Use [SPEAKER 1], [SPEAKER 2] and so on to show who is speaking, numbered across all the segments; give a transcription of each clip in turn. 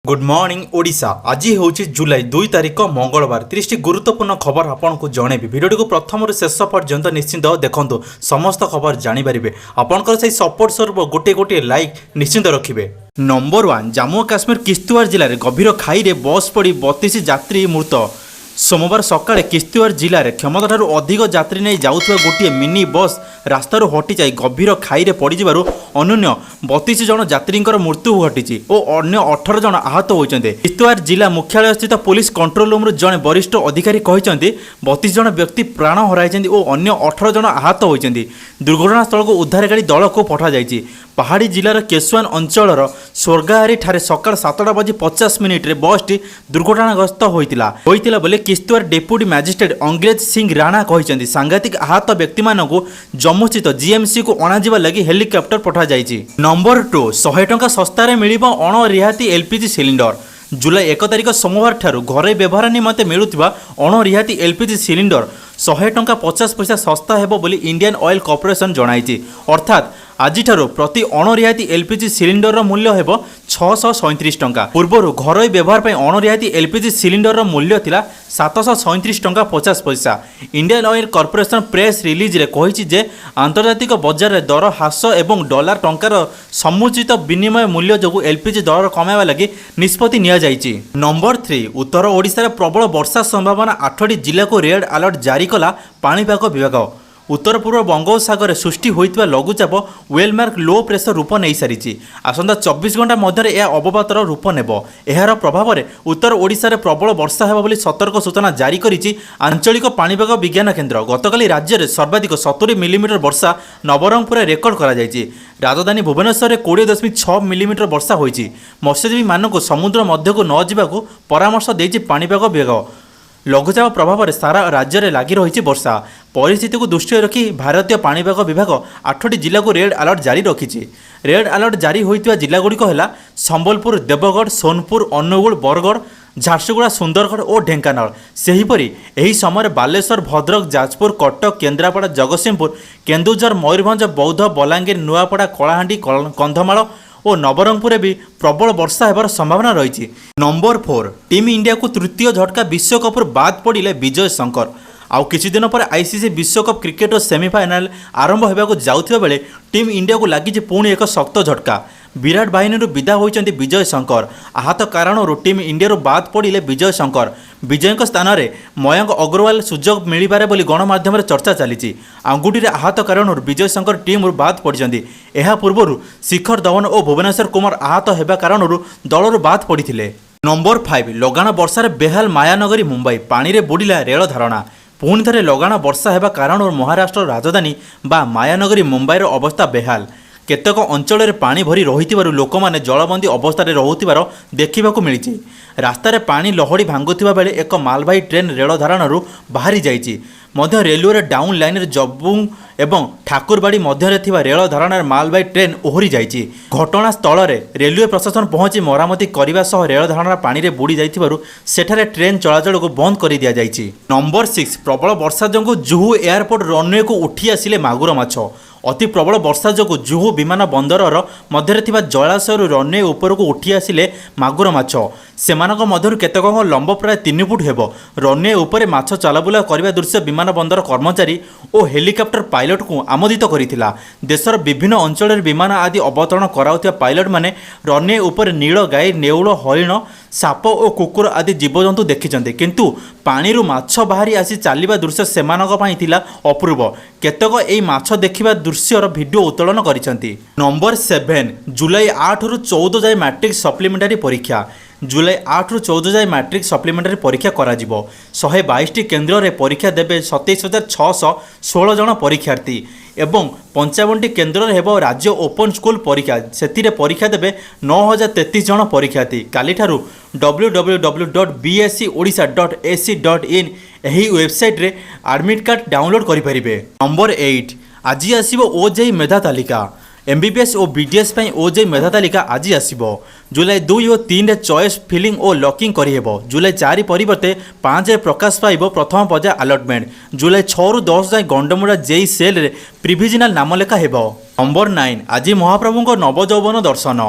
[SPEAKER 1] Good morning Odisha. ଆଜି ହେଉଛି ଜୁଲାଇ 2 ତାରିଖ, ମଙ୍ଗଳବାର। 30ଟି ଗୁରୁତ୍ୱପୂର୍ଣ୍ଣ ଖବର ଆପଣଙ୍କୁ ଜଣେଇବି। ଭିଡ଼ିଓଟିକୁ ପ୍ରଥମରୁ ଶେଷ ପର୍ଯ୍ୟନ୍ତ ନିଶ୍ଚିନ୍ତ ଦେଖନ୍ତୁ, ସମସ୍ତ ଖବର ଜାଣିପାରିବେ। ଆପଣଙ୍କର ସେଇ ସପୋର୍ଟ ସ୍ୱରୂପ ଗୋଟିଏ ଗୋଟିଏ ଲାଇକ୍ ନିଶ୍ଚିନ୍ତ ରଖିବେ। ନମ୍ବର 1, ଜାମ୍ମୁ ଓ କାଶ୍ମୀର କିସ୍ତୁଆର ଜିଲ୍ଲାରେ ଗଭୀର ଖାଇରେ ବସ୍ ପଡ଼ି 32 ଯାତ୍ରୀ ମୃତ। ସୋମବାର ସକାଳେ କିସ୍ତୁଆର ଜିଲ୍ଲାରେ କ୍ଷମତାଠାରୁ ଅଧିକ ଯାତ୍ରୀ ନେଇ ଯାଉଥିବା ଗୋଟିଏ ମିନି ବସ୍ ରାସ୍ତାରୁ ହଟିଯାଇ ଗଭୀର ଖାଇରେ ପଡ଼ିଯିବାରୁ ଅନ୍ୟୁନ 32 ଜଣ ଯାତ୍ରୀଙ୍କର ମୃତ୍ୟୁ ଘଟିଛି ଓ ଅନ୍ୟ 18 ଜଣ ଆହତ ହୋଇଛନ୍ତି। କିସ୍ତୁଆର ଜିଲ୍ଲା ମୁଖ୍ୟାଳୟସ୍ଥିତ ପୋଲିସ କଣ୍ଟ୍ରୋଲ ରୁମ୍ରୁ ଜଣେ ବରିଷ୍ଠ ଅଧିକାରୀ କହିଛନ୍ତି, 32 ଜଣ ବ୍ୟକ୍ତି ପ୍ରାଣ ହରାଇଛନ୍ତି ଓ ଅନ୍ୟ 18 ଜଣ ଆହତ ହୋଇଛନ୍ତି। ଦୁର୍ଘଟଣାସ୍ଥଳକୁ ଉଦ୍ଧାରକାରୀ ଦଳକୁ ପଠାଯାଇଛି। ପାହାଡ଼ି ଜିଲ୍ଲାର କେଶୱାନ ଅଞ୍ଚଳର ସ୍ୱର୍ଗାହାରୀ ଠାରେ ସକାଳ 7ଟା ବାଜି 50 ମିନିଟ୍ରେ ବସ୍ଟି ଦୁର୍ଘଟଣାଗ୍ରସ୍ତ ହୋଇଥିଲା ବୋଲି କିସ୍ତୁଆର ଡେପୁଟି ମାଜିଷ୍ଟ୍ରେଟ୍ ଅଂଗ୍ରେଜ ସିଂ ରାଣା କହିଛନ୍ତି। ସାଂଘାତିକ ଆହତ ବ୍ୟକ୍ତିମାନଙ୍କୁ ଜମ୍ମୁସ୍ଥିତ ଜିଏମ୍ସିକୁ ଅଣାଯିବା ଲାଗି ହେଲିକପ୍ଟର ପଠାଯାଇଛି। ନମ୍ବର 2, 100 ଟଙ୍କା ଶସ୍ତାରେ ମିଳିବ ଅଣ ରିହାତି ଏଲ୍ପିଜି ସିଲିଣ୍ଡର। ଜୁଲାଇ 1 ତାରିଖ ସୋମବାର ଠାରୁ ଘରୋଇ ବ୍ୟବହାର ନିମନ୍ତେ ମିଳୁଥିବା ଅଣ ରିହାତି ଏଲ୍ପିଜି ସିଲିଣ୍ଡର 100 ଟଙ୍କା 50 ପଇସା ଶସ୍ତା ହେବ ବୋଲି ଇଣ୍ଡିଆନ୍ ଅଏଲ୍ କର୍ପୋରେସନ ଜଣାଇଛି। ଅର୍ଥାତ୍ ଆଜିଠାରୁ ପ୍ରତି ଅଣ ରିହାତି ଏଲ୍ପିଜି ସିଲିଣ୍ଡରର ମୂଲ୍ୟ ହେବ 637 ଟଙ୍କା। ପୂର୍ବରୁ ଘରୋଇ ବ୍ୟବହାର ପାଇଁ ଅଣ ରିହାତି ଏଲ୍ପିଜି ସିଲିଣ୍ଡରର ମୂଲ୍ୟ ଥିଲା 737 ଟଙ୍କା 50 ପଇସା। ଇଣ୍ଡିଆନ୍ ଅଏଲ୍ କର୍ପୋରେସନ ପ୍ରେସ୍ ରିଲିଜ୍ରେ କହିଛି ଯେ ଆନ୍ତର୍ଜାତିକ ବଜାରରେ ଦର ହ୍ରାସ ଏବଂ ଡଲାର ଟଙ୍କାର ସମୁଚିତ ବିନିମୟ ମୂଲ୍ୟ ଯୋଗୁଁ ଏଲ୍ପିଜି ଦର କମାଇବା ଲାଗି ନିଷ୍ପତ୍ତି ନିଆଯାଇଛି। ନମ୍ବର 3, ଉତ୍ତର ଓଡ଼ିଶାରେ ପ୍ରବଳ ବର୍ଷା ସମ୍ଭାବନା, ଆଠଟି ଜିଲ୍ଲାକୁ ରେଡ୍ ଆଲର୍ଟ ଜାରି କଲା ପାଣିପାଗ ବିଭାଗ। ଉତ୍ତର ପୂର୍ବ ବଙ୍ଗୋପସାଗରରେ ସୃଷ୍ଟି ହୋଇଥିବା ଲଘୁଚାପ ୱେଲମାର୍କ ଲୋ ପ୍ରେସର ରୂପ ନେଇସାରିଛି। ଆସନ୍ତା 24 ଘଣ୍ଟା ମଧ୍ୟରେ ଏହା ଅବପାତର ରୂପ ନେବ। ଏହାର ପ୍ରଭାବରେ ଉତ୍ତର ଓଡ଼ିଶାରେ ପ୍ରବଳ ବର୍ଷା ହେବ ବୋଲି ସତର୍କ ସୂଚନା ଜାରି କରିଛି ଆଞ୍ଚଳିକ ପାଣିପାଗ ବିଜ୍ଞାନ କେନ୍ଦ୍ର। ଗତକାଲି ରାଜ୍ୟରେ ସର୍ବାଧିକ 70 ମିଲିମିଟର ବର୍ଷା ନବରଙ୍ଗପୁରରେ ରେକର୍ଡ କରାଯାଇଛି। ରାଜଧାନୀ ଭୁବନେଶ୍ୱରରେ 20.6 ମିଲିମିଟର ବର୍ଷା ହୋଇଛି। ମତ୍ସ୍ୟଜୀବୀମାନଙ୍କୁ ସମୁଦ୍ର ମଧ୍ୟକୁ ନ ଯିବାକୁ ପରାମର୍ଶ ଦେଇଛି ପାଣିପାଗ ବିଭାଗ। ଲଘୁଚାପ ପ୍ରଭାବରେ ସାରା ରାଜ୍ୟରେ ଲାଗି ରହିଛି ବର୍ଷା। ପରିସ୍ଥିତିକୁ ଦୃଷ୍ଟିରେ ରଖି ଭାରତୀୟ ପାଣିପାଗ ବିଭାଗ ଆଠଟି ଜିଲ୍ଲାକୁ ରେଡ୍ ଆଲର୍ଟ ଜାରି ରଖିଛି। ରେଡ୍ ଆଲର୍ଟ ଜାରି ହୋଇଥିବା ଜିଲ୍ଲାଗୁଡ଼ିକ ହେଲା ସମ୍ବଲପୁର, ଦେବଗଡ଼, ସୋନପୁର, ଅନୁଗୁଳ, ବରଗଡ଼, ଝାରସୁଗୁଡ଼ା, ସୁନ୍ଦରଗଡ଼ ଓ ଢେଙ୍କାନାଳ। ସେହିପରି ଏହି ସମୟରେ ବାଲେଶ୍ୱର, ଭଦ୍ରକ, ଯାଜପୁର, କଟକ, କେନ୍ଦ୍ରାପଡ଼ା, ଜଗତସିଂହପୁର, କେନ୍ଦୁଝର, ମୟୂରଭଞ୍ଜ, ବୌଦ୍ଧ, ବଲାଙ୍ଗୀର, ନୂଆପଡ଼ା, କଳାହାଣ୍ଡି, କନ୍ଧମାଳ ଓ ନବରଙ୍ଗପୁରରେ ବି ପ୍ରବଳ ବର୍ଷା ହେବାର ସମ୍ଭାବନା ରହିଛି। ନମ୍ବର 4, ଟିମ୍ ଇଣ୍ଡିଆକୁ ତୃତୀୟ ଝଟକା, ବିଶ୍ୱକପ୍ରୁ ବାଦ୍ ପଡ଼ିଲେ ବିଜୟ ଶଙ୍କର। ଆଉ କିଛି ଦିନ ପରେ ଆଇସିସି ବିଶ୍ୱକପ୍ କ୍ରିକେଟର ସେମିଫାଇନାଲ ଆରମ୍ଭ ହେବାକୁ ଯାଉଥିବା ବେଳେ ଟିମ୍ ଇଣ୍ଡିଆକୁ ଲାଗିଛି ପୁଣି ଏକ ଶକ୍ତ ଝଟକା। ବିରାଟ ବାହିନୀରୁ ବିଦା ହୋଇଛନ୍ତି ବିଜୟ ଶଙ୍କର। ଆହତ କାରଣରୁ ଟିମ୍ ଇଣ୍ଡିଆରୁ ବାଦ୍ ପଡ଼ିଲେ ବିଜୟ ଶଙ୍କର। ବିଜୟଙ୍କ ସ୍ଥାନରେ ମୟଙ୍କ ଅଗ୍ରୱାଲ ସୁଯୋଗ ମିଳିପାରେ ବୋଲି ଗଣମାଧ୍ୟମରେ ଚର୍ଚ୍ଚା ଚାଲିଛି। ଆଙ୍ଗୁଠିରେ ଆହତ କାରଣରୁ ବିଜୟ ଶଙ୍କର ଟିମ୍ରୁ ବାଦ୍ ପଡ଼ିଛନ୍ତି। ଏହା ପୂର୍ବରୁ ଶିଖର ଧୱନ ଓ ଭୁବନେଶ୍ୱର କୁମାର ଆହତ ହେବା କାରଣରୁ ଦଳରୁ ବାଦ୍ ପଡ଼ିଥିଲେ। ନମ୍ବର 5, ଲଗାଣ ବର୍ଷାରେ ବେହାଲ ମାୟାନଗରୀ ମୁମ୍ବାଇ, ପାଣିରେ ବୁଡ଼ିଲା ରେଳ ଧାରଣା। ପୁଣି ଥରେ ଲଗାଣ ବର୍ଷା ହେବା କାରଣରୁ ମହାରାଷ୍ଟ୍ର ରାଜଧାନୀ ବା ମାୟାନଗରୀ ମୁମ୍ବାଇର ଅବସ୍ଥା ବେହାଲ। କେତେକ ଅଞ୍ଚଳରେ ପାଣି ଭରି ରହିଥିବାରୁ ଲୋକମାନେ ଜଳବନ୍ଦୀ ଅବସ୍ଥାରେ ରହୁଥିବାର ଦେଖିବାକୁ ମିଳିଛି। ରାସ୍ତାରେ ପାଣି ଲହଡ଼ି ଭାଙ୍ଗୁଥିବା ବେଳେ ଏକ ମାଲବାହୀ ଟ୍ରେନ୍ ରେଳ ଧାରଣାରୁ ବାହାରି ଯାଇଛି। ମଧ୍ୟ ରେଲୱେର ଡାଉନ୍ ଲାଇନ୍ରେ ଜବୁଙ୍ଗ ଏବଂ ଠାକୁରବାଡ଼ି ମଧ୍ୟରେ ଥିବା ରେଳ ଧାରଣାରେ ମାଲବାହୀ ଟ୍ରେନ୍ ଓହରି ଯାଇଛି। ଘଟଣାସ୍ଥଳରେ ରେଲୱେ ପ୍ରଶାସନ ପହଞ୍ଚି ମରାମତି କରିବା ସହ ରେଳ ଧାରଣା ପାଣିରେ ବୁଡ଼ି ଯାଇଥିବାରୁ ସେଠାରେ ଟ୍ରେନ୍ ଚଳାଚଳକୁ ବନ୍ଦ କରିଦିଆଯାଇଛି। ନମ୍ବର 6, ପ୍ରବଳ ବର୍ଷା ଯୋଗୁଁ ଜୁହୁ ଏୟାରପୋର୍ଟ ରନୱେକୁ ଉଠି ଆସିଲେ ମାଗୁର ମାଛ। ଅତି ପ୍ରବଳ ବର୍ଷା ଯୋଗୁଁ ଜୁହୁ ବିମାନ ବନ୍ଦରର ମଧ୍ୟରେ ଥିବା ଜଳାଶୟରୁ ରନୱେ ଉପରକୁ ଉଠି ଆସିଲେ ମାଗୁର ମାଛ। ସେମାନଙ୍କ ମଧ୍ୟରୁ କେତେକଙ୍କ ଲମ୍ବ ପ୍ରାୟ 3 ଫୁଟ ହେବ। ରନୱେ ଉପରେ ମାଛ ଚଲାବୁଲା କରିବା ଦୃଶ୍ୟ ବିମାନ ବନ୍ଦର କର୍ମଚାରୀ ଓ ହେଲିକପ୍ଟର ପାଇଲଟଙ୍କୁ ଆମୋଦିତ କରିଥିଲା। ଦେଶର ବିଭିନ୍ନ ଅଞ୍ଚଳରେ ବିମାନ ଆଦି ଅବତରଣ କରାଉଥିବା ପାଇଲଟମାନେ ରନୱେ ଉପରେ ନୀଳ ଗାଈ, ନେଉଳ, ହରିଣ, ସାପ ଓ କୁକୁର ଆଦି ଜୀବଜନ୍ତୁ ଦେଖିଛନ୍ତି। କିନ୍ତୁ ପାଣିରୁ ମାଛ ବାହାରି ଆସି ଚାଲିବା ଦୃଶ୍ୟ ସେମାନଙ୍କ ପାଇଁ ଥିଲା ଅପୂର୍ବ। କେତେକ ଏହି ମାଛ ଦେଖିବା ଦୃଶ୍ୟର ଭିଡ଼ିଓ ଉତ୍ତୋଳନ କରିଛନ୍ତି। ନମ୍ବର 7, ଜୁଲାଇ 8ରୁ 14 ଯାଏ ମାଟ୍ରିକ ସପ୍ଲିମେଣ୍ଟାରୀ ପରୀକ୍ଷା। ଜୁଲାଇ 8ରୁ 14 ଯାଏ ମାଟ୍ରିକ ସପ୍ଲିମେଣ୍ଟାରୀ ପରୀକ୍ଷା କରାଯିବ। 122ଟି କେନ୍ଦ୍ରରେ ପରୀକ୍ଷା ଦେବେ 27,616 ଜଣ ପରୀକ୍ଷାର୍ଥୀ ଏବଂ 55ଟି କେନ୍ଦ୍ରରେ ହେବ ରାଜ୍ୟ ଓପନ୍ ସ୍କୁଲ ପରୀକ୍ଷା। ସେଥିରେ ପରୀକ୍ଷା ଦେବେ 9033 ଜଣ ପରୀକ୍ଷାର୍ଥୀ। କାଲିଠାରୁ www.bseodisha.ac.in ଏହି ୱେବସାଇଟ୍ରେ ଆଡ଼ମିଟ୍ କାର୍ଡ଼ ଡାଉନଲୋଡ୍ କରିପାରିବେ। ନମ୍ବର 8, ଆଜି ଆସିବ ଓଜେଇଇ ମେଧା ତାଲିକା। ଏମ୍ବିବିଏସ୍ ଓ ବିଡିଏସ୍ ପାଇଁ ଓଜେଇଇ ମେଧା ତାଲିକା ଆଜି ଆସିବ। ଜୁଲାଇ 2 ଓ 3ରେ ଚଏସ୍ ଫିଲିଂ ଓ ଲକିଂ କରିହେବ। ଜୁଲାଇ 4 ପରିବର୍ତ୍ତେ 5ରେ ପ୍ରକାଶ ପାଇବ ପ୍ରଥମ ପର୍ଯ୍ୟାୟ ଆଲଟମେଣ୍ଟ। ଜୁଲାଇ 6ରୁ 10 ଯାଏଁ ଗଣ୍ଡମୁଣ୍ଡା ଜେଇ ସେଲ୍ରେ ପ୍ରିଭିଜନାଲ ନାମଲେଖା ହେବ। ନମ୍ବର 9, ଆଜି ମହାପ୍ରଭୁଙ୍କ ନବଯୌବନ ଦର୍ଶନ।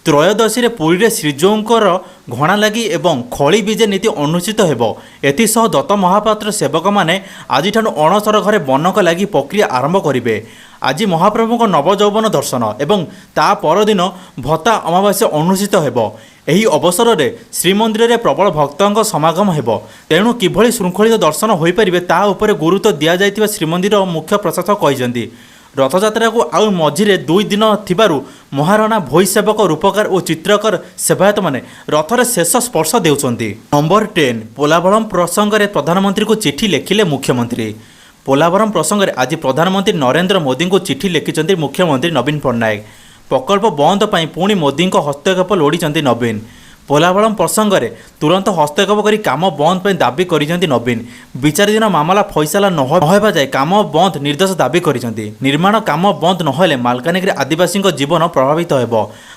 [SPEAKER 1] ତ୍ରୟୋଦଶୀରେ ପୁରୀରେ ଶ୍ରୀଜୀଉଙ୍କର ଘଣାଲାଗି ଏବଂ ଖଳି ବିଜେ ନୀତି ଅନୁଷ୍ଠିତ ହେବ। ଏଥିସହ ଦତ୍ତ ମହାପାତ୍ର ସେବକମାନେ ଆଜିଠାରୁ ଅଣସର ଘରେ ବନକ ଲାଗି ପ୍ରକ୍ରିୟା ଆରମ୍ଭ କରିବେ। ଆଜି ମହାପ୍ରଭୁଙ୍କ ନବଯୌବନ ଦର୍ଶନ ଏବଂ ତା ପରଦିନ ଭତା ଅମାବାସ୍ୟା ଅନୁଷ୍ଠିତ ହେବ। ଏହି ଅବସରରେ ଶ୍ରୀମନ୍ଦିରରେ ପ୍ରବଳ ଭକ୍ତଙ୍କ ସମାଗମ ହେବ। ତେଣୁ କିଭଳି ଶୃଙ୍ଖଳିତ ଦର୍ଶନ ହୋଇପାରିବେ, ତାହା ଉପରେ ଗୁରୁତ୍ୱ ଦିଆଯାଇଥିବା ଶ୍ରୀମନ୍ଦିର ମୁଖ୍ୟ ପ୍ରଶାସକ କହିଛନ୍ତି। ରଥଯାତ୍ରାକୁ ଆଉ ମଝିରେ 2 ଦିନ ଥିବାରୁ ମହାରଣା, ଭୋଇ ସେବକ, ରୂପକାର ଓ ଚିତ୍ରକର ସେବାୟତମାନେ ରଥରେ ଶେଷ ସ୍ପର୍ଶ ଦେଉଛନ୍ତି। ନମ୍ବର 10, ପୋଲାଭରମ ପ୍ରସଙ୍ଗରେ ପ୍ରଧାନମନ୍ତ୍ରୀଙ୍କୁ ଚିଠି ଲେଖିଲେ ମୁଖ୍ୟମନ୍ତ୍ରୀ। ପୋଲାଭରମ ପ୍ରସଙ୍ଗରେ ଆଜି ପ୍ରଧାନମନ୍ତ୍ରୀ ନରେନ୍ଦ୍ର ମୋଦିଙ୍କୁ ଚିଠି ଲେଖିଛନ୍ତି ମୁଖ୍ୟମନ୍ତ୍ରୀ ନବୀନ ପଟ୍ଟନାୟକ। ପ୍ରକଳ୍ପ ବନ୍ଦ ପାଇଁ ପୁଣି ମୋଦିଙ୍କ ହସ୍ତକ୍ଷେପ ଲୋଡ଼ିଛନ୍ତି ନବୀନ। ପୋଲାଭରମ ପ୍ରସଙ୍ଗରେ ତୁରନ୍ତ ହସ୍ତକ୍ଷେପ କରି କାମ ବନ୍ଦ ପାଇଁ ଦାବି କରିଛନ୍ତି ନବୀନ। ବିଚାରାଧୀନ ମାମଲା ଫଇସଲା ନ ହେବା ଯାଏ କାମ ବନ୍ଦ ନିର୍ଦ୍ଦେଶ ଦାବି କରିଛନ୍ତି। ନିର୍ମାଣ କାମ ବନ୍ଦ ନହେଲେ ମାଲକାନଗିରି ଆଦିବାସୀଙ୍କ ଜୀବନ ପ୍ରଭାବିତ ହେବ।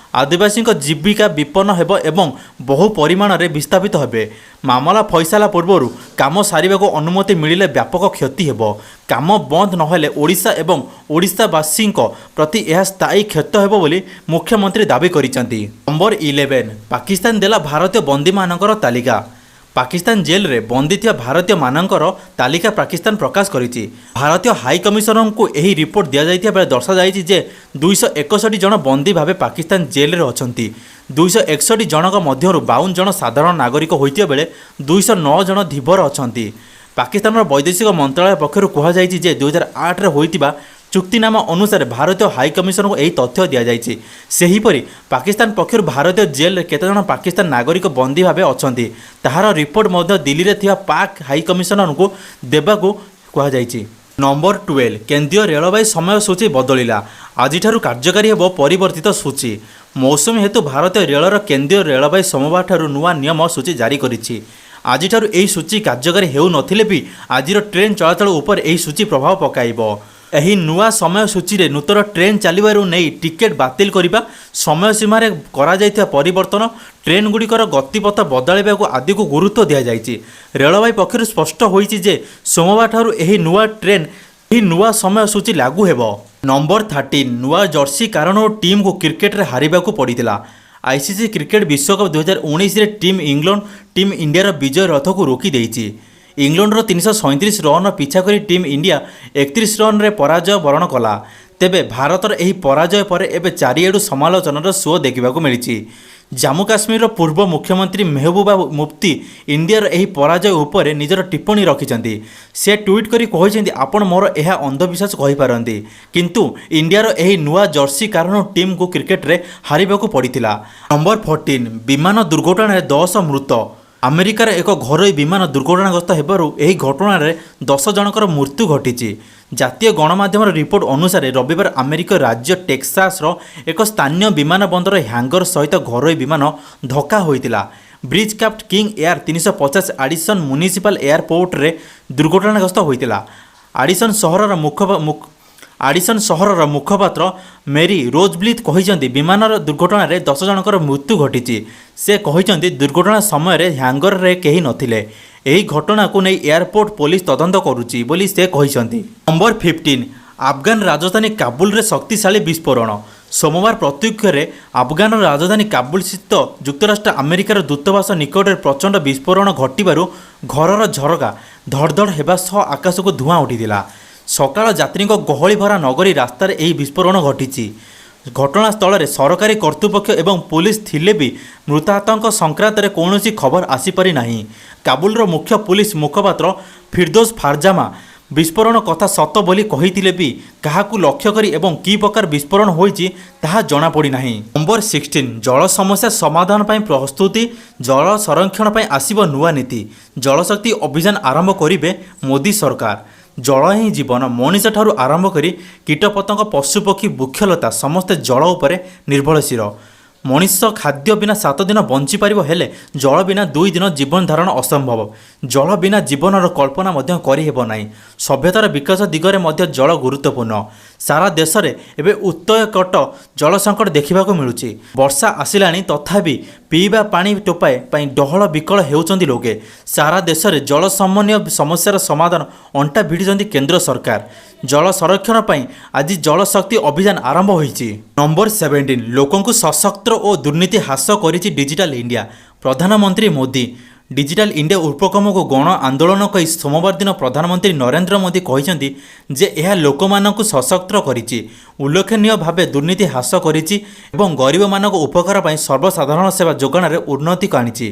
[SPEAKER 1] ଆଦିବାସୀଙ୍କ ଜୀବିକା ବିପନ୍ନ ହେବ ଏବଂ ବହୁ ପରିମାଣରେ ବିସ୍ଥାପିତ ହେବେ। ମାମଲା ଫଇସଲା ପୂର୍ବରୁ କାମ ସାରିବାକୁ ଅନୁମତି ମିଳିଲେ ବ୍ୟାପକ କ୍ଷତି ହେବ। କାମ ବନ୍ଦ ନହେଲେ ଓଡ଼ିଶା ଏବଂ ଓଡ଼ିଶାବାସୀଙ୍କ ପ୍ରତି ଏହା ସ୍ଥାୟୀ କ୍ଷତ ହେବ ବୋଲି ମୁଖ୍ୟମନ୍ତ୍ରୀ ଦାବି କରିଛନ୍ତି। ନମ୍ବର 11, ପାକିସ୍ତାନ ଦେଲା ଭାରତୀୟ ବନ୍ଦୀମାନଙ୍କର ତାଲିକା। ପାକିସ୍ତାନ ଜେଲରେ ବନ୍ଦୀ ଥିବା ଭାରତୀୟମାନଙ୍କର ତାଲିକା ପାକିସ୍ତାନ ପ୍ରକାଶ କରିଛି। ଭାରତୀୟ ହାଇ କମିଶନରଙ୍କୁ ଏହି ରିପୋର୍ଟ ଦିଆଯାଇଥିବା ବେଳେ ଦର୍ଶାଯାଇଛି ଯେ 261 ଜଣ ବନ୍ଦୀ ଭାବେ ପାକିସ୍ତାନ ଜେଲରେ ଅଛନ୍ତି। 261 ଜଣଙ୍କ ମଧ୍ୟରୁ 52 ଜଣ ସାଧାରଣ ନାଗରିକ ହୋଇଥିବା ବେଳେ 209 ଜଣ ଧୀବର ଅଛନ୍ତି। ପାକିସ୍ତାନର ବୈଦେଶିକ ମନ୍ତ୍ରାଳୟ ପକ୍ଷରୁ କୁହାଯାଇଛି ଯେ 2008ରେ ହୋଇଥିବା ଚୁକ୍ତିନାମା ଅନୁସାରେ ଭାରତୀୟ ହାଇ କମିଶନଙ୍କୁ ଏହି ତଥ୍ୟ ଦିଆଯାଇଛି। ସେହିପରି ପାକିସ୍ତାନ ପକ୍ଷରୁ ଭାରତୀୟ ଜେଲରେ କେତେଜଣ ପାକିସ୍ତାନ ନାଗରିକ ବନ୍ଦୀ ଭାବେ ଅଛନ୍ତି, ତାହାର ରିପୋର୍ଟ ମଧ୍ୟ ଦିଲ୍ଲୀରେ ଥିବା ପାକ୍ ହାଇ କମିଶନରଙ୍କୁ ଦେବାକୁ କୁହାଯାଇଛି। ନମ୍ବର 12, କେନ୍ଦ୍ରୀୟ ରେଳବାଇ ସମୟ ସୂଚୀ ବଦଳିଲା। ଆଜିଠାରୁ କାର୍ଯ୍ୟକାରୀ ହେବ ପରିବର୍ତ୍ତିତ ସୂଚୀ। ମୌସୁମୀ ହେତୁ ଭାରତୀୟ ରେଳର କେନ୍ଦ୍ରୀୟ ରେଳବାଇ ସୋମବାରଠାରୁ ନୂଆ ନିୟମ ସୂଚୀ ଜାରି କରିଛି। ଆଜିଠାରୁ ଏହି ସୂଚୀ କାର୍ଯ୍ୟକାରୀ ହେଉନଥିଲେ ବି ଆଜିର ଟ୍ରେନ୍ ଚଳାଚଳ ଉପରେ ଏହି ସୂଚୀ ପ୍ରଭାବ ପକାଇବ। ଏହି ନୂଆ ସମୟ ସୂଚୀରେ ନୂତନ ଟ୍ରେନ୍ ଚାଲିବାରୁ ନେଇ ଟିକେଟ୍ ବାତିଲ କରିବା, ସମୟ ସୀମାରେ କରାଯାଇଥିବା ପରିବର୍ତ୍ତନ, ଟ୍ରେନ୍ଗୁଡ଼ିକର ଗତିପଥ ବଦଳାଇବାକୁ ଆଦିକୁ ଗୁରୁତ୍ୱ ଦିଆଯାଇଛି। ରେଳବାଇ ପକ୍ଷରୁ ସ୍ପଷ୍ଟ ହୋଇଛି ଯେ ସୋମବାରଠାରୁ ଏହି ନୂଆ ସମୟ ସୂଚୀ ଲାଗୁ ହେବ। ନମ୍ବର 13, ନୂଆ ଜର୍ସି କାରଣରୁ ଟିମ୍କୁ କ୍ରିକେଟରେ ହାରିବାକୁ ପଡ଼ିଥିଲା। ଆଇସିସି କ୍ରିକେଟ ବିଶ୍ୱକପ୍ 2019ରେ ଟିମ୍ ଇଂଲଣ୍ଡ ଟିମ୍ ଇଣ୍ଡିଆର ବିଜୟ ରଥକୁ ରୋକି ଦେଇଛି। ଇଂଲଣ୍ଡର 337 ରନ୍ର ପିଛା କରି ଟିମ୍ ଇଣ୍ଡିଆ 31 ରନ୍ରେ ପରାଜୟ ବରଣ କଲା। ତେବେ ଭାରତର ଏହି ପରାଜୟ ପରେ ଏବେ ଚାରିଆଡ଼ୁ ସମାଲୋଚନାର ସୁଅ ଦେଖିବାକୁ ମିଳିଛି। ଜାମ୍ମୁ କାଶ୍ମୀରର ପୂର୍ବ ମୁଖ୍ୟମନ୍ତ୍ରୀ ମେହବୁବା ମୁଫ୍ତି ଇଣ୍ଡିଆର ଏହି ପରାଜୟ ଉପରେ ନିଜର ଟିପ୍ପଣୀ ରଖିଛନ୍ତି। ସେ ଟ୍ୱିଟ୍ କରି କହିଛନ୍ତି, "ଆପଣ ମୋର ଏହା ଅନ୍ଧବିଶ୍ୱାସ କହିପାରନ୍ତି, କିନ୍ତୁ ଇଣ୍ଡିଆର ଏହି ନୂଆ ଜର୍ସି କାରଣରୁ ଟିମ୍କୁ କ୍ରିକେଟରେ ହାରିବାକୁ ପଡ଼ିଥିଲା।" ନମ୍ବର 14, ବିମାନ ଦୁର୍ଘଟଣାରେ 10 ମୃତ। ଆମେରିକାର ଏକ ଘରୋଇ ବିମାନ ଦୁର୍ଘଟଣାଗ୍ରସ୍ତ ହେବାରୁ ଏହି ଘଟଣାରେ 10 ଜଣଙ୍କର ମୃତ୍ୟୁ ଘଟିଛି। ଜାତୀୟ ଗଣମାଧ୍ୟମର ରିପୋର୍ଟ ଅନୁସାରେ ରବିବାର ଆମେରିକୀୟ ରାଜ୍ୟ ଟେକ୍ସାସର ଏକ ସ୍ଥାନୀୟ ବିମାନ ବନ୍ଦର ହ୍ୟାଙ୍ଗର ସହିତ ଘରୋଇ ବିମାନ ଧକ୍କା ହୋଇଥିଲା। ବ୍ରିଜକ୍ରାଫ୍ଟ କିଙ୍ଗ ଏୟାର 350 ଆଡିସନ୍ ମ୍ୟୁନିସିପାଲ ଏୟାରପୋର୍ଟରେ ଦୁର୍ଘଟଣାଗ୍ରସ୍ତ ହୋଇଥିଲା। ଆଡିସନ୍ ସହରର ମୁଖପାତ୍ର ମେରି ରୋଜବ୍ଲିଥ୍ କହିଛନ୍ତି, ବିମାନର ଦୁର୍ଘଟଣାରେ 10 ଜଣଙ୍କର ମୃତ୍ୟୁ ଘଟିଛି। ସେ କହିଛନ୍ତି, ଦୁର୍ଘଟଣା ସମୟରେ ହ୍ୟାଙ୍ଗରରେ କେହି ନଥିଲେ। ଏହି ଘଟଣାକୁ ନେଇ ଏୟାରପୋର୍ଟ ପୋଲିସ ତଦନ୍ତ କରୁଛି ବୋଲି ସେ କହିଛନ୍ତି। ନମ୍ବର 15, ଆଫଗାନ ରାଜଧାନୀ କାବୁଲରେ ଶକ୍ତିଶାଳୀ ବିସ୍ଫୋରଣ। ସୋମବାର ପ୍ରତ୍ୟୁଷରେ ଆଫଗାନର ରାଜଧାନୀ କାବୁଲ ସ୍ଥିତ ଯୁକ୍ତରାଷ୍ଟ୍ର ଆମେରିକାର ଦୂତାବାସ ନିକଟରେ ପ୍ରଚଣ୍ଡ ବିସ୍ଫୋରଣ ଘଟିବାରୁ ଘରର ଝରକା ଧଡ଼ଧଡ଼ ହେବା ସହ ଆକାଶକୁ ଧୂଆଁ ଉଠିଥିଲା। ସକାଳ ଯାତ୍ରୀଙ୍କ ଗହଳି ଭରା ନଗରୀ ରାସ୍ତାରେ ଏହି ବିସ୍ଫୋରଣ ଘଟିଛି। ଘଟଣାସ୍ଥଳରେ ସରକାରୀ କର୍ତ୍ତୃପକ୍ଷ ଏବଂ ପୋଲିସ ଥିଲେ ବି ମୃତାହତଙ୍କ ସଂକ୍ରାନ୍ତରେ କୌଣସି ଖବର ଆସିପାରି ନାହିଁ। କାବୁଲର ମୁଖ୍ୟ ପୋଲିସ ମୁଖପାତ୍ର ଫିର୍ଦୋସ ଫାରଜାମା ବିସ୍ଫୋରଣ କଥା ସତ ବୋଲି କହିଥିଲେ ବି କାହାକୁ ଲକ୍ଷ୍ୟ କରି ଏବଂ କି ପ୍ରକାର ବିସ୍ଫୋରଣ ହୋଇଛି, ତାହା ଜଣାପଡ଼ିନାହିଁ। ନମ୍ବର 16, ଜଳ ସମସ୍ୟା ସମାଧାନ ପାଇଁ ପ୍ରସ୍ତୁତି। ଜଳ ସଂରକ୍ଷଣ ପାଇଁ ଆସିବ ନୂଆ ନୀତି। ଜଳଶକ୍ତି ଅଭିଯାନ ଆରମ୍ଭ କରିବେ ମୋଦି ସରକାର। ଜଳ ହିଁ ଜୀବନ। ମଣିଷଠାରୁ ଆରମ୍ଭ କରି କୀଟପତଙ୍ଗ, ପଶୁପକ୍ଷୀ, ବୃକ୍ଷଲତା ସମସ୍ତେ ଜଳ ଉପରେ ନିର୍ଭରଶୀଳ। ମଣିଷ ଖାଦ୍ୟ ବିନା 7 ଦିନ ବଞ୍ଚିପାରିବ, ହେଲେ ଜଳ ବିନା 2 ଦିନ ଜୀବନ ଧାରଣ ଅସମ୍ଭବ। ଜଳ ବିନା ଜୀବନର କଳ୍ପନା ମଧ୍ୟ କରିହେବ ନାହିଁ। ସଭ୍ୟତାର ବିକାଶ ଦିଗରେ ମଧ୍ୟ ଜଳ ଗୁରୁତ୍ୱପୂର୍ଣ୍ଣ। ସାରା ଦେଶରେ ଏବେ ଉତ୍କଟ ଜଳ ସଙ୍କଟ ଦେଖିବାକୁ ମିଳୁଛି। ବର୍ଷା ଆସିଲାଣି, ତଥାପି ପିଇବା ପାଣି ଟୋପାଏ ପାଇଁ ଡହଳ ବିକଳ ହେଉଛନ୍ତି ଲୋକେ। ସାରା ଦେଶରେ ଜଳ ସମନ୍ୱୟ ସମସ୍ୟାର ସମାଧାନ ଅଣ୍ଟା ଭିଡ଼ିଛନ୍ତି କେନ୍ଦ୍ର ସରକାର। ଜଳ ସଂରକ୍ଷଣ ପାଇଁ ଆଜି ଜଳ ଶକ୍ତି ଅଭିଯାନ ଆରମ୍ଭ ହୋଇଛି। ନମ୍ବର 17, ଲୋକଙ୍କୁ ସଶକ୍ତ ଓ ଦୁର୍ନୀତି ହ୍ରାସ କରିଛି ଡିଜିଟାଲ ଇଣ୍ଡିଆ: ପ୍ରଧାନମନ୍ତ୍ରୀ ମୋଦି। ଡିଜିଟାଲ ଇଣ୍ଡିଆ ଉପକ୍ରମକୁ ଗଣ ଆନ୍ଦୋଳନ କହି ସୋମବାର ଦିନ ପ୍ରଧାନମନ୍ତ୍ରୀ ନରେନ୍ଦ୍ର ମୋଦି କହିଛନ୍ତି ଯେ ଏହା ଲୋକମାନଙ୍କୁ ସଶକ୍ତ କରିଛି, ଉଲ୍ଲେଖନୀୟ ଭାବେ ଦୁର୍ନୀତି ହ୍ରାସ କରିଛି ଏବଂ ଗରିବମାନଙ୍କ ଉପକାର ପାଇଁ ସର୍ବସାଧାରଣ ସେବା ଯୋଗାଣରେ ଉନ୍ନତି ଆଣିଛି।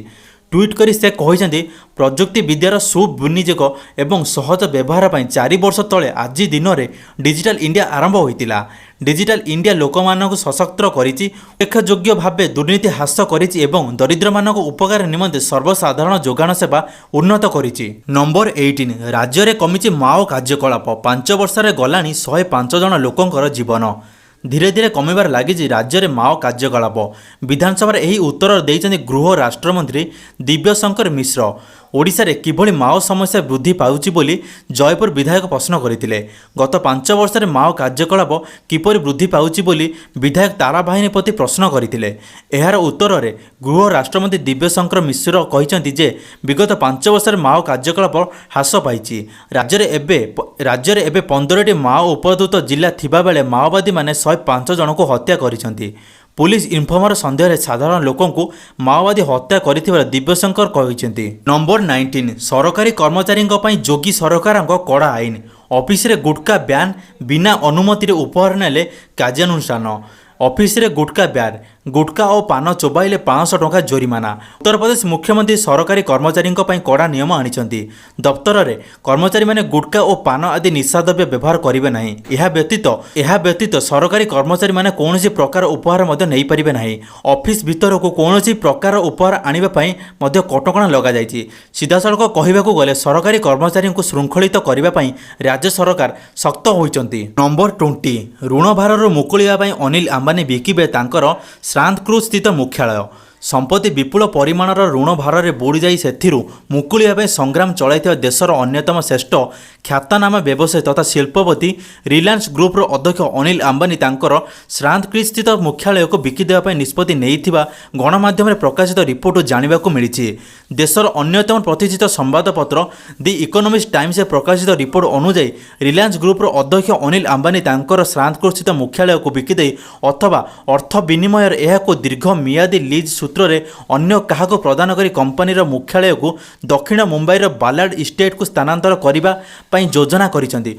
[SPEAKER 1] ଟ୍ୱିଟ୍ କରି ସେ କହିଛନ୍ତି, ପ୍ରଯୁକ୍ତି ବିଦ୍ୟାର ସୁବିନିଯୋଗ ଏବଂ ସହଜ ବ୍ୟବହାର ପାଇଁ 4 ବର୍ଷ ତଳେ ଆଜି ଦିନରେ ଡିଜିଟାଲ ଇଣ୍ଡିଆ ଆରମ୍ଭ ହୋଇଥିଲା। ଡିଜିଟାଲ ଇଣ୍ଡିଆ ଲୋକମାନଙ୍କୁ ସଶକ୍ତ କରିଛି, ଉଲ୍ଲେଖଯୋଗ୍ୟ ଭାବେ ଦୁର୍ନୀତି ହ୍ରାସ କରିଛି ଏବଂ ଦରିଦ୍ରମାନଙ୍କ ଉପକାର ନିମନ୍ତେ ସର୍ବସାଧାରଣ ଯୋଗାଣ ସେବା ଉନ୍ନତ କରିଛି। ନମ୍ବର 18, ରାଜ୍ୟରେ କମିଛି ମାଓ କାର୍ଯ୍ୟକଳାପ, 5 ବର୍ଷରେ ଗଲାଣି 105 ଜଣ ଲୋକଙ୍କର ଜୀବନ। ଧୀରେ ଧୀରେ କମିବାରେ ଲାଗିଛି ରାଜ୍ୟରେ ମାଓ କାର୍ଯ୍ୟକଳାପ। ବିଧାନସଭାରେ ଏହି ଉତ୍ତର ଦେଇଛନ୍ତି ଗୃହ ରାଷ୍ଟ୍ରମନ୍ତ୍ରୀ ଦିବ୍ୟଶଙ୍କର ମିଶ୍ର। ଓଡ଼ିଶାରେ କିଭଳି ମାଓ ସମସ୍ୟା ବୃଦ୍ଧି ପାଉଛି ବୋଲି ଜୟପୁର ବିଧାୟକ ପ୍ରଶ୍ନ କରିଥିଲେ। ଗତ 5 ବର୍ଷରେ ମାଓ କାର୍ଯ୍ୟକଳାପ କିପରି ବୃଦ୍ଧି ପାଉଛି ବୋଲି ବିଧାୟକ ତାରା ବାହିନୀପତି ପ୍ରଶ୍ନ କରିଥିଲେ। ଏହାର ଉତ୍ତରରେ ଗୃହ ରାଷ୍ଟ୍ରମନ୍ତ୍ରୀ ଦିବ୍ୟଶଙ୍କର ମିଶ୍ର କହିଛନ୍ତି ଯେ ବିଗତ 5 ବର୍ଷରେ ମାଓ କାର୍ଯ୍ୟକଳାପ ହ୍ରାସ ପାଇଛି। ରାଜ୍ୟରେ ଏବେ 15ଟି ମାଓ ଉପଦ୍ରୁତ ଜିଲ୍ଲା ଥିବାବେଳେ ମାଓବାଦୀମାନେ 105 ଜଣଙ୍କୁ ହତ୍ୟା କରିଛନ୍ତି। ପୁଲିସ ଇନଫର୍ମର ସନ୍ଦେହରେ ସାଧାରଣ ଲୋକଙ୍କୁ ମାଓବାଦୀ ହତ୍ୟା କରିଥିବାର ଦିବ୍ୟଶଙ୍କର କହିଛନ୍ତି। ନମ୍ବର 19, ସରକାରୀ କର୍ମଚାରୀଙ୍କ ପାଇଁ ଯୋଗୀ ସରକାରଙ୍କ କଡ଼ା ଆଇନ। ଅଫିସରେ ଗୁଟକା ବ୍ୟାନ୍, ବିନା ଅନୁମତିରେ ଉପହାର ନେଲେ କାର୍ଯ୍ୟାନୁଷ୍ଠାନ। ଅଫିସରେ ଗୁଟକା ବ୍ୟାନ୍, ଗୁଟକା ଓ ପାନ ଚୋବାଇଲେ 500 ଟଙ୍କା ଜୋରିମାନା। ଉତ୍ତରପ୍ରଦେଶ ମୁଖ୍ୟମନ୍ତ୍ରୀ ସରକାରୀ କର୍ମଚାରୀଙ୍କ ପାଇଁ କଡ଼ା ନିୟମ ଆଣିଛନ୍ତି। ଦପ୍ତରରେ କର୍ମଚାରୀମାନେ ଗୁଟକା ଓ ପାନ ଆଦି ନିଶାଦ୍ରବ୍ୟ ବ୍ୟବହାର କରିବେ ନାହିଁ। ଏହା ବ୍ୟତୀତ ସରକାରୀ କର୍ମଚାରୀମାନେ କୌଣସି ପ୍ରକାର ଉପହାର ମଧ୍ୟ ନେଇପାରିବେ ନାହିଁ। ଅଫିସ ଭିତରକୁ କୌଣସି ପ୍ରକାର ଉପହାର ଆଣିବା ପାଇଁ ମଧ୍ୟ କଟକଣା ଲଗାଯାଇଛି। ସିଧାସଳଖ କହିବାକୁ ଗଲେ ସରକାରୀ କର୍ମଚାରୀଙ୍କୁ ଶୃଙ୍ଖଳିତ କରିବା ପାଇଁ ରାଜ୍ୟ ସରକାର ଶକ୍ତ ହୋଇଛନ୍ତି। ନମ୍ବର 20, ଋଣ ଭାରରୁ ମୁକୁଳିବା ପାଇଁ ଅନିଲ ଆମ୍ବାନୀ ବିକିବେ ତାଙ୍କର ସାନ୍ତାକ୍ରୁଜ୍ ସ୍ଥିତ ମୁଖ୍ୟାଳୟ ସମ୍ପତ୍ତି। ବିପୁଳ ପରିମାଣର ଋଣ ଭାରରେ ବୁଡ଼ିଯାଇ ସେଥିରୁ ମୁକୁଳିବା ପାଇଁ ସଂଗ୍ରାମ ଚଳାଇଥିବା ଦେଶର ଅନ୍ୟତମ ଶ୍ରେଷ୍ଠ ଖ୍ୟାତନାମା ବ୍ୟବସାୟୀ ତଥା ଶିଳ୍ପପତି ରିଲାଏନ୍ସ ଗ୍ରୁପର ଅଧ୍ୟକ୍ଷ ଅନିଲ ଆମ୍ବାନୀ ତାଙ୍କର ସାନ୍ତାକ୍ରୁଜ୍ ସ୍ଥିତ ମୁଖ୍ୟାଳୟକୁ ବିକିଦେବା ପାଇଁ ନିଷ୍ପତ୍ତି ନେଇଥିବା ଗଣମାଧ୍ୟମରେ ପ୍ରକାଶିତ ରିପୋର୍ଟରୁ ଜାଣିବାକୁ ମିଳିଛି। ଦେଶର ଅନ୍ୟତମ ପ୍ରତିଷ୍ଠିତ ସମ୍ବାଦପତ୍ର ଦି ଇକୋନୋମିଷ୍ଟ ଟାଇମ୍ସରେ ପ୍ରକାଶିତ ରିପୋର୍ଟ ଅନୁଯାୟୀ, ରିଲାଏନ୍ସ ଗ୍ରୁପର ଅଧ୍ୟକ୍ଷ ଅନିଲ ଆମ୍ବାନୀ ତାଙ୍କର ସାନ୍ତାକ୍ରୁଜ୍ ସ୍ଥିତ ମୁଖ୍ୟାଳୟକୁ ବିକିଦେଇ ଅଥବା ଅର୍ଥ ବିନିମୟରେ ଏହାକୁ ଦୀର୍ଘ ମିଆଦୀ ଲିଜ୍ ସୂତ୍ରରେ ଅନ୍ୟ କାହାକୁ ପ୍ରଦାନ କରି କମ୍ପାନୀର ମୁଖ୍ୟାଳୟକୁ ଦକ୍ଷିଣ ମୁମ୍ବାଇର ବାଲାର୍ଡ ଇଷ୍ଟେଟ୍କୁ ସ୍ଥାନାନ୍ତର କରିବା ପାଇଁ ଯୋଜନା କରିଛନ୍ତି।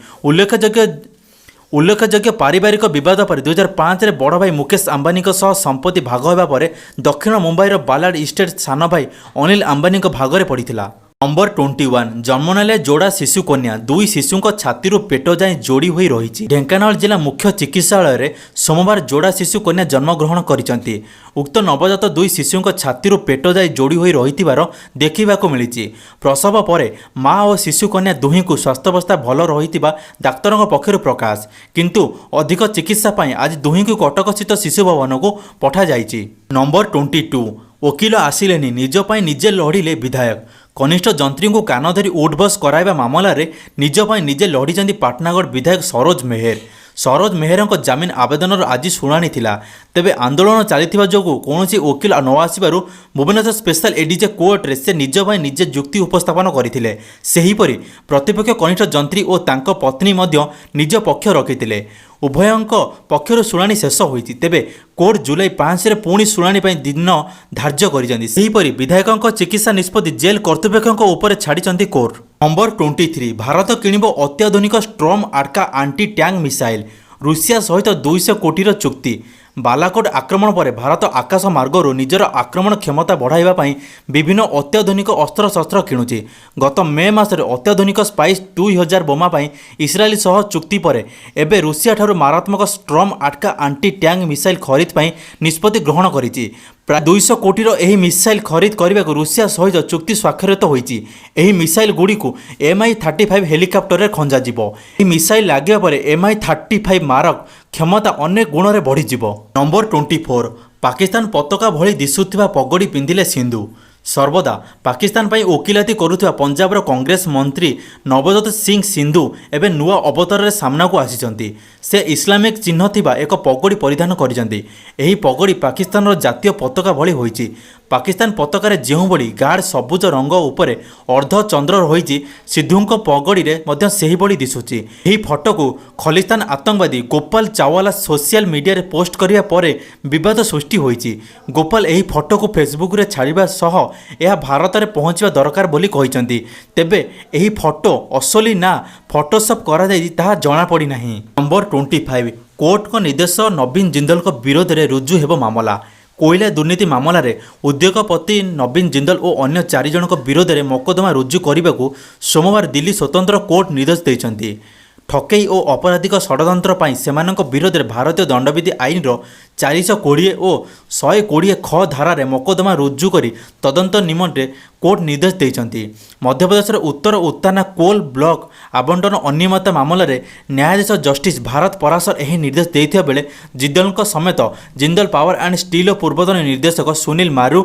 [SPEAKER 1] ଉଲ୍ଲେଖଯୋଗ୍ୟ, ପାରିବାରିକ ବିବାଦ ପରେ 2005ରେ ବଡ଼ ଭାଇ ମୁକେଶ ଆମ୍ବାନୀଙ୍କ ସହ ସମ୍ପତ୍ତି ଭାଗ ହେବା ପରେ ଦକ୍ଷିଣ ମୁମ୍ବାଇର ବାଲାର୍ଡ ଇଷ୍ଟେଟ୍ ସାନ ଭାଇ ଅନିଲ ଆମ୍ବାନୀଙ୍କ ଭାଗରେ ପଡ଼ିଥିଲା। ନମ୍ବର 21, ଜନ୍ମ ନେଲେ ଯୋଡ଼ା ଶିଶୁ କନ୍ୟା, ଦୁଇ ଶିଶୁଙ୍କ ଛାତିରୁ ପେଟ ଯାଏଁ ଯୋଡ଼ି ହୋଇ ରହିଛି। ଢେଙ୍କାନାଳ ଜିଲ୍ଲା ମୁଖ୍ୟ ଚିକିତ୍ସାଳୟରେ ସୋମବାର ଯୋଡ଼ା ଶିଶୁ କନ୍ୟା ଜନ୍ମଗ୍ରହଣ କରିଛନ୍ତି। ଉକ୍ତ ନବଜାତ ଦୁଇ ଶିଶୁଙ୍କ ଛାତିରୁ ପେଟ ଯାଏ ଯୋଡ଼ି ହୋଇ ରହିଥିବାର ଦେଖିବାକୁ ମିଳିଛି। ପ୍ରସବ ପରେ ମା ଓ ଶିଶୁ କନ୍ୟା ଦୁହିଁଙ୍କୁ ସ୍ୱାସ୍ଥ୍ୟାବସ୍ଥା ଭଲ ରହିଥିବା ଡାକ୍ତରଙ୍କ ପକ୍ଷରୁ ପ୍ରକାଶ। କିନ୍ତୁ ଅଧିକ ଚିକିତ୍ସା ପାଇଁ ଆଜି ଦୁହିଁଙ୍କୁ କଟକସ୍ଥିତ ଶିଶୁ ଭବନକୁ ପଠାଯାଇଛି। ନମ୍ବର 22, ଓକିଲ ଆସିଲେନି, ନିଜ ପାଇଁ ନିଜେ ଲଢ଼ିଲେ ବିଧାୟକ। କନିଷ୍ଠ ଯନ୍ତ୍ରୀଙ୍କୁ କାନ ଧରି ଉଠବସ୍ କରାଇବା ମାମଲାରେ ନିଜ ପାଇଁ ନିଜେ ଲଢ଼ିଛନ୍ତି ପାଟଣାଗଡ଼ ବିଧାୟକ ସରୋଜ ମେହେର। ସରୋଜ ମେହେରଙ୍କ ଜାମିନ ଆବେଦନର ଆଜି ଶୁଣାଣି ଥିଲା। ତେବେ ଆନ୍ଦୋଳନ ଚାଲିଥିବା ଯୋଗୁଁ କୌଣସି ଓକିଲ ନ ଆସିବାରୁ ଭୁବନେଶ୍ୱର ସ୍ପେଶାଲ ଏଡିଜେ କୋର୍ଟରେ ସେ ନିଜ ପାଇଁ ନିଜେ ଯୁକ୍ତି ଉପସ୍ଥାପନ କରିଥିଲେ। ସେହିପରି ପ୍ରତିପକ୍ଷ କନିଷ୍ଠ ଯନ୍ତ୍ରୀ ଓ ତାଙ୍କ ପତ୍ନୀ ମଧ୍ୟ ନିଜ ପକ୍ଷ ରଖିଥିଲେ। ଉଭୟଙ୍କ ପକ୍ଷରୁ ଶୁଣାଣି ଶେଷ ହୋଇଛି। ତେବେ କୋର୍ଟ ଜୁଲାଇ 5ରେ ପୁଣି ଶୁଣାଣି ପାଇଁ ଦିନ ଧାର୍ଯ୍ୟ କରିଛନ୍ତି। ସେହିପରି ବିଧାୟକଙ୍କ ଚିକିତ୍ସା ନିଷ୍ପତ୍ତି ଜେଲ୍ କର୍ତ୍ତୃପକ୍ଷଙ୍କ ଉପରେ ଛାଡ଼ିଛନ୍ତି କୋର୍ଟ। ନମ୍ବର 23, ଭାରତ କିଣିବ ଅତ୍ୟାଧୁନିକ ଷ୍ଟ୍ରମ୍ ଆର୍କା ଆଣ୍ଟି ଟ୍ୟାଙ୍କ ମିସାଇଲ୍, ରୁଷିଆ ସହିତ 200 କୋଟିର ଚୁକ୍ତି। ବାଲାକୋଟ ଆକ୍ରମଣ ପରେ ଭାରତ ଆକାଶ ମାର୍ଗରୁ ନିଜର ଆକ୍ରମଣ କ୍ଷମତା ବଢ଼ାଇବା ପାଇଁ ବିଭିନ୍ନ ଅତ୍ୟାଧୁନିକ ଅସ୍ତ୍ରଶସ୍ତ୍ର କିଣୁଛି। ଗତ ମେ ମାସରେ ଅତ୍ୟାଧୁନିକ ସ୍ପାଇସ୍ 2000 ବୋମା ପାଇଁ ଇସ୍ରାଏଲ ସହ ଚୁକ୍ତି ପରେ ଏବେ ରୁଷିଆଠାରୁ ମାରାତ୍ମକ ଷ୍ଟ୍ରମ୍ ଆର୍କା ଆଣ୍ଟି ଟ୍ୟାଙ୍କ ମିସାଇଲ୍ ଖରିଦ ପାଇଁ ନିଷ୍ପତ୍ତି ଗ୍ରହଣ କରିଛି। ପ୍ରାୟ 200 କୋଟିର ଏହି ମିସାଇଲ୍ ଖରିଦ କରିବାକୁ ରୁଷିଆ ସହିତ ଚୁକ୍ତି ସ୍ୱାକ୍ଷରିତ ହୋଇଛି। ଏହି ମିସାଇଲ୍ ଗୁଡ଼ିକୁ MI-35 ହେଲିକପ୍ଟରରେ ଖଞ୍ଜାଯିବ। ଏହି ମିସାଇଲ୍ ଲାଗିବା ପରେ MI-35 ମାରକ କ୍ଷମତା ଅନେକ ଗୁଣରେ ବଢ଼ିଯିବ। ନମ୍ବର 24, ପାକିସ୍ତାନ ପତାକା ଭଳି ଦିଶୁଥିବା ପଗଡ଼ି ପିନ୍ଧିଲେ ସିନ୍ଧୁ। ସର୍ବଦା ପାକିସ୍ତାନ ପାଇଁ ଓକିଲାତି କରୁଥିବା ପଞ୍ଜାବର କଂଗ୍ରେସ ମନ୍ତ୍ରୀ ନବଜୋତ ସିଂ ସିନ୍ଧୁ ଏବେ ନୂଆ ଅବତାରରେ ସାମ୍ନାକୁ ଆସିଛନ୍ତି। ସେ ଇସଲାମିକ ଚିହ୍ନ ଥିବା ଏକ ପଗଡ଼ି ପରିଧାନ କରିଛନ୍ତି। ଏହି ପଗଡ଼ି ପାକିସ୍ତାନର ଜାତୀୟ ପତାକା ଭଳି ହୋଇଛି। ପାକିସ୍ତାନ ପତାକାରେ ଯେଉଁଭଳି ଗାଢ଼ ସବୁଜ ରଙ୍ଗ ଉପରେ ଅର୍ଦ୍ଧ ଚନ୍ଦ୍ର ରହିଛି, ସିଦ୍ଧୁଙ୍କ ପଗଡ଼ିରେ ମଧ୍ୟ ସେହିଭଳି ଦିଶୁଛି। ଏହି ଫଟୋକୁ ଖଲିସ୍ତାନ ଆତଙ୍କବାଦୀ ଗୋପାଲ ଚାୱଲା ସୋସିଆଲ ମିଡିଆରେ ପୋଷ୍ଟ କରିବା ପରେ ବିବାଦ ସୃଷ୍ଟି ହୋଇଛି। ଗୋପାଲ ଏହି ଫଟୋକୁ ଫେସବୁକରେ ଛାଡ଼ିବା ସହ ଏହା ଭାରତରେ ପହଞ୍ଚିବା ଦରକାର ବୋଲି କହିଛନ୍ତି। ତେବେ ଏହି ଫଟୋ ଅସଲି ନା ଫଟୋସପ୍ କରାଯାଇଛି, ତାହା ଜଣାପଡ଼ିନାହିଁ। ନମ୍ବର 25, କୋର୍ଟଙ୍କ ନିର୍ଦ୍ଦେଶ, ନବୀନ ଜିନ୍ଦଲଙ୍କ ବିରୋଧରେ ରୁଜୁ ହେବ ମାମଲା। କୋଇଲା ଦୁର୍ନୀତି ମାମଲାରେ ଉଦ୍ୟୋଗପତି ନବୀନ ଜିନ୍ଦଲ ଓ ଅନ୍ୟ ଚାରି ଜଣଙ୍କ ବିରୋଧରେ ମକଦ୍ଦମା ରୁଜୁ କରିବାକୁ ସୋମବାର ଦିଲ୍ଲୀ ସ୍ୱତନ୍ତ୍ର କୋର୍ଟ ନିର୍ଦ୍ଦେଶ ଦେଇଛନ୍ତି। ଠକେଇ ଓ ଅପରାଧିକ ଷଡ଼ଯନ୍ତ୍ର ପାଇଁ ସେମାନଙ୍କ ବିରୋଧରେ ଭାରତୀୟ ଦଣ୍ଡବିଧି ଆଇନର 420 ଓ 120 ଖ ଧାରାରେ ମକଦ୍ଦମା ରୁଜୁ କରି ତଦନ୍ତ ନିମନ୍ତେ କୋର୍ଟ ନିର୍ଦ୍ଦେଶ ଦେଇଛନ୍ତି। ମଧ୍ୟପ୍ରଦେଶର ଉତ୍ତର ଉତ୍ତାନା କୋଲ୍ ବ୍ଲକ ଆବଣ୍ଟନ ଅନିୟମିତତା ମାମଲାରେ ନ୍ୟାୟାଧୀଶ ଜଷ୍ଟିସ୍ ଭାରତ ପରାଶର ଏହି ନିର୍ଦ୍ଦେଶ ଦେଇଥିବା ବେଳେ ଜିନ୍ଦଲଙ୍କ ସମେତ ଜିନ୍ଦଲ ପାୱାର ଆଣ୍ଡ ଷ୍ଟିଲ୍ର ପୂର୍ବତନ ନିର୍ଦ୍ଦେଶକ ସୁନୀଲ ମାରୁ,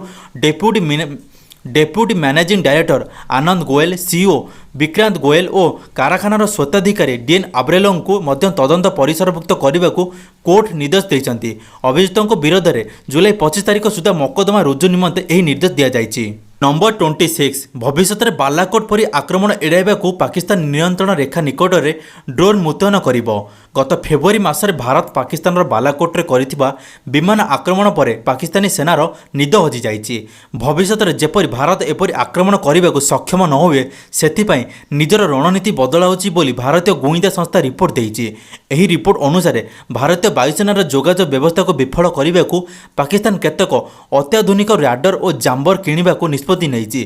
[SPEAKER 1] ଡେପ୍ୟୁଟି ମ୍ୟାନେଜିଂ ଡାଇରେକ୍ଟର ଆନନ୍ଦ ଗୋଏଲ, ସିଇଓ ବିକ୍ରାନ୍ତ ଗୋଏଲ ଓ କାରଖାନାର ସ୍ୱତ୍ୱାଧିକାରୀ ଡିଏନ୍ ଆବ୍ରେଲୋଙ୍କୁ ମଧ୍ୟ ତଦନ୍ତ ପରିସରଭୁକ୍ତ କରିବାକୁ କୋର୍ଟ ନିର୍ଦ୍ଦେଶ ଦେଇଛନ୍ତି। ଅଭିଯୁକ୍ତଙ୍କ ବିରୋଧରେ ଜୁଲାଇ 25 ତାରିଖ ସୁଦ୍ଧା ମକଦ୍ଦମା ରୁଜୁ ନିମନ୍ତେ ଏହି ନିର୍ଦ୍ଦେଶ ଦିଆଯାଇଛି। ନମ୍ବର 26, ଭବିଷ୍ୟତରେ ବାଲାକୋଟ ପରି ଆକ୍ରମଣ ଏଡ଼ାଇବାକୁ ପାକିସ୍ତାନ ନିୟନ୍ତ୍ରଣ ରେଖା ନିକଟରେ ଡ୍ରୋନ୍ ମୁତୟନ କରିବ। ଗତ ଫେବୃଆରୀ ମାସରେ ଭାରତ ପାକିସ୍ତାନର ବାଲାକୋଟରେ କରିଥିବା ବିମାନ ଆକ୍ରମଣ ପରେ ପାକିସ୍ତାନୀ ସେନାର ନିଦ ହଜିଯାଇଛି। ଭବିଷ୍ୟତରେ ଯେପରି ଭାରତ ଏପରି ଆକ୍ରମଣ କରିବାକୁ ସକ୍ଷମ ନ ହୁଏ, ସେଥିପାଇଁ ନିଜର ରଣନୀତି ବଦଳାଉଛି ବୋଲି ଭାରତୀୟ ଗୁଇନ୍ଦା ସଂସ୍ଥା ରିପୋର୍ଟ ଦେଇଛି। ଏହି ରିପୋର୍ଟ ଅନୁସାରେ ଭାରତୀୟ ବାୟୁସେନାର ଯୋଗାଯୋଗ ବ୍ୟବସ୍ଥାକୁ ବିଫଳ କରିବାକୁ ପାକିସ୍ତାନ କେତେକ ଅତ୍ୟାଧୁନିକ ରାଡାର ଓ ଜାମର କିଣିବାକୁ ନିଷ୍ପତ୍ତି ନେଇଛି।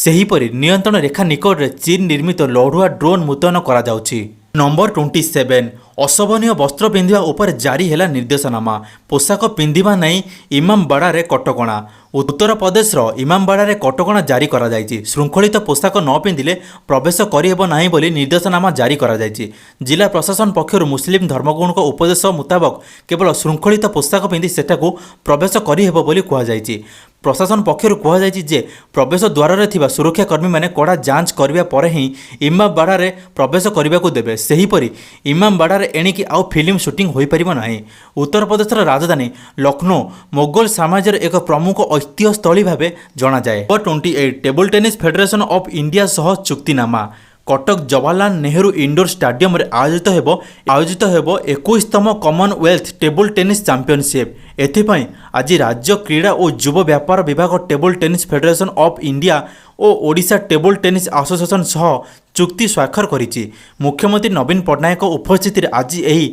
[SPEAKER 1] ସେହିପରି ନିୟନ୍ତ୍ରଣ ରେଖା ନିକଟରେ ଚୀନ ନିର୍ମିତ ଲଢୁଆ ଡ୍ରୋନ୍ ମୁତୟନ କରାଯାଉଛି। ନମ୍ବର 27, ଅଶୋଭନୀୟ ବସ୍ତ୍ର ପିନ୍ଧିବା ଉପରେ ଜାରି ହେଲା ନିର୍ଦ୍ଦେଶନାମା। ପୋଷାକ ପିନ୍ଧିବା ନେଇ ଇମାମବାଡ଼ାରେ କଟକଣା। ଉତ୍ତରପ୍ରଦେଶର ଇମାମବାଡ଼ାରେ କଟକଣା ଜାରି କରାଯାଇଛି। ଶୃଙ୍ଖଳିତ ପୋଷାକ ନ ପିନ୍ଧିଲେ ପ୍ରବେଶ କରିହେବ ନାହିଁ ବୋଲି ନିର୍ଦ୍ଦେଶନାମା ଜାରି କରାଯାଇଛି। ଜିଲ୍ଲା ପ୍ରଶାସନ ପକ୍ଷରୁ ମୁସଲିମ ଧର୍ମଗୁରୁଙ୍କ ଉପଦେଶ ମୁତାବକ କେବଳ ଶୃଙ୍ଖଳିତ ପୋଷାକ ପିନ୍ଧି ସେଠାକୁ ପ୍ରବେଶ କରିହେବ ବୋଲି କୁହାଯାଇଛି। ପ୍ରଶାସନ ପକ୍ଷରୁ କୁହାଯାଇଛି ଯେ ପ୍ରବେଶ ଦ୍ୱାରରେ ଥିବା ସୁରକ୍ଷା କର୍ମୀମାନେ କଡ଼ା ଯାଞ୍ଚ କରିବା ପରେ ହିଁ ଇମାମବାଡ଼ାରେ ପ୍ରବେଶ କରିବାକୁ ଦେବେ। ସେହିପରି ଇମାମବାଡ଼ାରେ ଏଣିକି ଆଉ ଫିଲ୍ମ ସୁଟିଂ ହୋଇପାରିବ ନାହିଁ। ଉତ୍ତରପ୍ରଦେଶର ରାଜଧାନୀ ଲକ୍ଷ୍ନୌ ମୋଗଲ ସାମ୍ରାଜ୍ୟର ଏକ ପ୍ରମୁଖ ଐତିହ୍ୟସ୍ଥଳୀ ଭାବେ ଜଣାଯାଏ। 28, table tennis federation of India ସହ ଚୁକ୍ତିନାମା। କଟକ ଜବାହରଲାଲ ନେହେରୁ ଇଣ୍ଡୋର ଷ୍ଟାଡିୟମରେ ଆୟୋଜିତ ହେବ 21ତମ କମନୱେଲ୍ଥ ଟେବୁଲ ଟେନିସ୍ ଚାମ୍ପିଅନସିପ୍। ଏଥିପାଇଁ ଆଜି ରାଜ୍ୟ କ୍ରୀଡ଼ା ଓ ଯୁବ ବ୍ୟାପାର ବିଭାଗ table tennis federation of India O Odisha table tennis association ସହ ଚୁକ୍ତି ସ୍ୱାକ୍ଷର କରିଛି। ମୁଖ୍ୟମନ୍ତ୍ରୀ ନବୀନ ପଟ୍ଟନାୟକଙ୍କ ଉପସ୍ଥିତିରେ ଆଜି ଏହି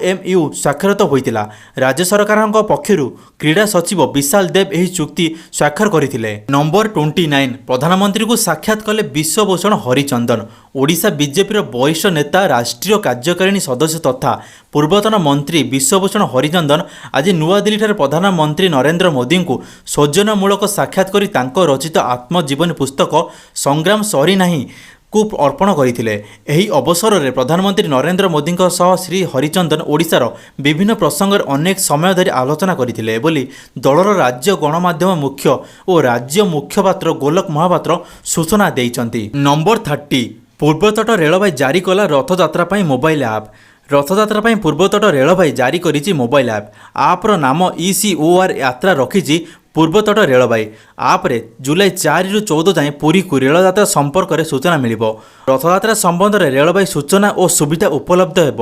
[SPEAKER 1] ଏମ୍ଓୟୁ ସ୍ୱାକ୍ଷରିତ ହୋଇଥିଲା। ରାଜ୍ୟ ସରକାରଙ୍କ ପକ୍ଷରୁ କ୍ରୀଡ଼ା ସଚିବ ବିଶାଲ ଦେବ ଏହି ଚୁକ୍ତି ସ୍ୱାକ୍ଷର କରିଥିଲେ। ନମ୍ବର 29, ପ୍ରଧାନମନ୍ତ୍ରୀଙ୍କୁ ସାକ୍ଷାତ କଲେ ବିଶ୍ୱଭୂଷଣ ହରିଚନ୍ଦନ। ଓଡ଼ିଶା ବିଜେପିର ବରିଷ୍ଠ ନେତା, ରାଷ୍ଟ୍ରୀୟ କାର୍ଯ୍ୟକାରିଣୀ ସଦସ୍ୟ ତଥା ପୂର୍ବତନ ମନ୍ତ୍ରୀ ବିଶ୍ୱଭୂଷଣ ହରିଚନ୍ଦନ ଆଜି ନୂଆଦିଲ୍ଲୀଠାରେ ପ୍ରଧାନମନ୍ତ୍ରୀ ନରେନ୍ଦ୍ର ମୋଦିଙ୍କୁ ସୌଜନ୍ୟମୂଳକ ସାକ୍ଷାତ କରି ତାଙ୍କ ରଚିତ ଆତ୍ମଜୀବନୀ ପୁସ୍ତକ ସଂଗ୍ରାମ ସରିନାହିଁ କୁ ଅର୍ପଣ କରିଥିଲେ। ଏହି ଅବସରରେ ପ୍ରଧାନମନ୍ତ୍ରୀ ନରେନ୍ଦ୍ର ମୋଦିଙ୍କ ସହ ଶ୍ରୀ ହରିଚନ୍ଦନ ଓଡ଼ିଶାର ବିଭିନ୍ନ ପ୍ରସଙ୍ଗରେ ଅନେକ ସମୟ ଧରି ଆଲୋଚନା କରିଥିଲେ ବୋଲି ଦଳର ରାଜ୍ୟ ଗଣମାଧ୍ୟମ ମୁଖ୍ୟ ଓ ରାଜ୍ୟ ମୁଖପାତ୍ର ଗୋଲକ ମହାପାତ୍ର ସୂଚନା ଦେଇଛନ୍ତି। ନମ୍ବର 30, ପୂର୍ବତଟ ରେଳବାଇ ଜାରି କଲା ରଥଯାତ୍ରା ପାଇଁ ମୋବାଇଲ ଆପ୍। ରଥଯାତ୍ରା ପାଇଁ ପୂର୍ବତଟ ରେଳବାଇ ଜାରି କରିଛି ମୋବାଇଲ ଆପ୍। ଆପ୍ର ନାମ ଇସିଓଆର୍ ଯାତ୍ରା ରଖିଛି ପୂର୍ବତଟ ରେଳବାଇ। ଆପ୍ରେ ଜୁଲାଇ 4ରୁ 14 ଯାଏଁ ପୁରୀକୁ ରେଳଯାତ୍ରା ସମ୍ପର୍କରେ ସୂଚନା ମିଳିବ। ରଥଯାତ୍ରା ସମ୍ବନ୍ଧରେ ରେଳବାଇ ସୂଚନା ଓ ସୁବିଧା ଉପଲବ୍ଧ ହେବ।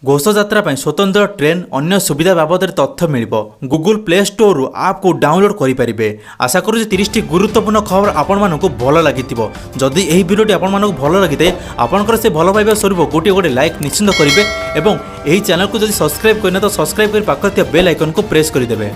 [SPEAKER 1] ଘୋଷଯାତ୍ରା ପାଇଁ ସ୍ୱତନ୍ତ୍ର ଟ୍ରେନ୍, ଅନ୍ୟ ସୁବିଧା ବାବଦରେ ତଥ୍ୟ ମିଳିବ। ଗୁଗୁଲ ପ୍ଲେ ଷ୍ଟୋରରୁ ଆପ୍କୁ ଡାଉନଲୋଡ୍ କରିପାରିବେ। ଆଶା କରୁଛି 30ଟି ଗୁରୁତ୍ୱପୂର୍ଣ୍ଣ ଖବର ଆପଣମାନଙ୍କୁ ଭଲ ଲାଗିଥିବ। ଯଦି ଏହି ଭିଡ଼ିଓଟି ଆପଣମାନଙ୍କୁ ଭଲ ଲାଗିଥାଏ, ଆପଣଙ୍କର ସେ ଭଲ ପାଇବା ସ୍ୱରୂପ ଗୋଟିଏ ଗୋଟେ ଲାଇକ୍ ନିଶ୍ଚିତ କରିବେ ଏବଂ ଏହି ଚ୍ୟାନେଲକୁ ଯଦି ସବସ୍କ୍ରାଇବ୍ କରିନ ତ ସବସ୍କ୍ରାଇବ୍ କରି ପାଖରେ ଥିବା ବେଲ୍ ଆଇକନ୍କୁ ପ୍ରେସ୍ କରିଦେବେ।